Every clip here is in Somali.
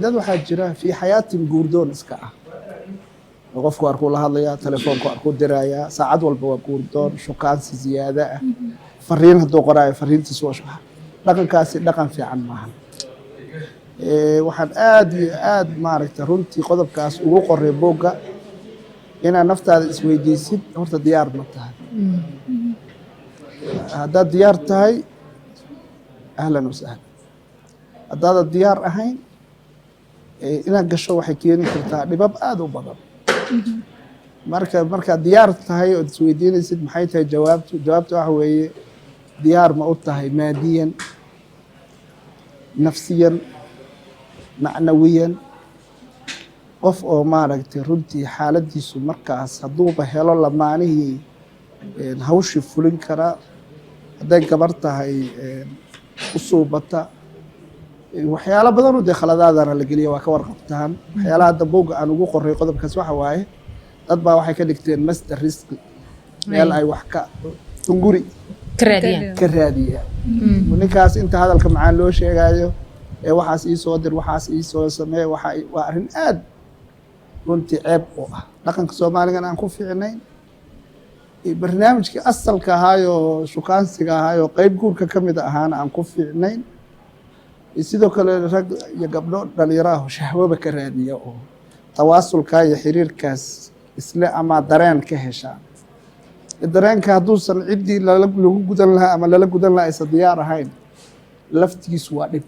Dad waxaa jira fii xayaatin guurdoon iska ah oo qofku arkuu la hadlayaa, telefoonku arkuu dirayaa, saacad walba waa guurdoon, shukaansi ziyaada ah, fariin hadduu qoraayo fariintiisu waa dhaqankaasi dhaqan fiican maahan. Waxaan aad iyo aad maaragta runtii qodobkaas ugu qoray buugga inaad naftaada isweydiisid horta diyaar ma tahay. Haddaad diyaar tahay, ahlan wasahlan. Haddaadan diyaar ahayn, inaad gasho waxay keeni kartaa dhibab aada u badan. Marka markaad diyaar tahay ood isweydiinaysid maxay tahay jawaabtu, jawaabtu waxa weeye: diyaar ma u tahay maadiyan, nafsiyan, macnawiyan? Qof oo maaragtay runtii xaaladiisu markaas hadduuba helo lamaanihii hawshii fulin karaa, hadday gabar tahay u suubata waxyaalo badanoo dee khaladaadana la geliya, waa ka warqabtaan. Waxyaalaha hadda buugga aan ugu qoray qodobkaas waxa waaye, dad baa waxay ka dhigteen masdar risqi, meel ay wax ka hunguri ka raadiyaan. Ka raadiyaan. Ninkaas inta hadalka macaan loo sheegaayo ee waxaas ii soo dir, waxaas ii soo samee, waxa waa arrin aad runtii ceeb u ah, dhaqanka Soomaaligan aan ku fiicnayn. Barnaamijkii asalka ahaayoo shukaansiga ahaayoo qeyb guurka ka mid ahaana aan ku fiicnayn. Sidoo kale rag iyo gabdho dhalinyaro ah oo shahwaba ka raadiya oo tawaasulka iyo xiriirkaas isle ama dareen ka heshaan, dareenka hadduusan ciddii lagu gudan lahaa ama lala gudan lahaa aysan diyaar ahayn, laftigiisu waa dhib.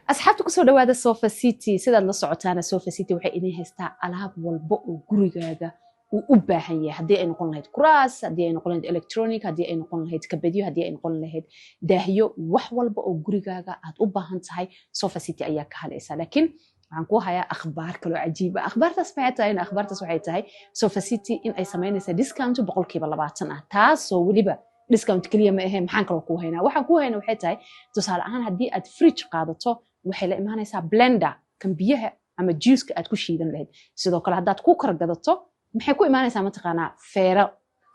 Asxaabta, kusoo dhawaada Sofa City. Sidaad la socotaana, Sofa City waxay idin haystaa alaab walba oo gurigaaga uu u baahan yahay, haddii ay noqon lahayd kuraas, haddii ay noqon lahayd electronic, haddii ay noqon lahayd kabadyo, haddii ay noqon lahayd daahyo, wax walba oo gurigaaga aad u baahan tahay Sofa City ayaa ka halaysa. Laakiin waxaan ku hayaa akhbaar kaloo cajiib ah. Akhbaartaas maxay tahay? Akhbaartaas waxay tahay Sofa City in ay samaynaysa discount 20% ah, taasoo weliba discount keliya ma ahe. Maxaan kaloo kuu haynaa? Waxaan kuu haynaa waxay tahay, tusaale ahaan, haddii aad fridge qaadato, waxay la imaanaysaa blender kan biyaha ama juiceka aad ku shiidan lahayd. Sidoo kale haddaad ku kar gadato, maxay ku imaanaysaa mataqaanaa? Feero.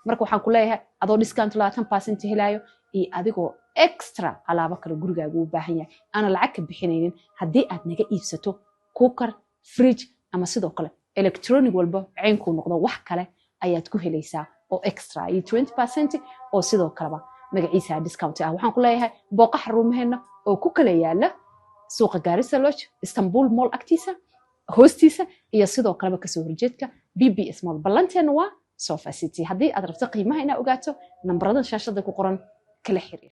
Marka waxaan ku leeyahay, adoo discount 20% helaayo iyo adigoo extra alaabo kale gurigaaga u baahan yahay aana lacag ka bixinaynin, haddii aad naga iibsato cooker, fridge ama sidoo kale electronic walba caynkuu noqdo, wax kale ayaad ku helaysaa oo extra iyo 20% oo sidoo kaleba magaciisa discount ah. Waxaan ku leeyahay, booqa xarumaheena oo ku kala yaala suuqa Garissa Lodge, Istanbul Mall agtiisa hoostiisa, iyo sidoo kaleba kasoo horjeedka BBS Mall. Ballanteena waa Sofa City. Haddii aad rabto qiimaha inaad ogaato, nambaradan shaashada ku qoran kala xiriir.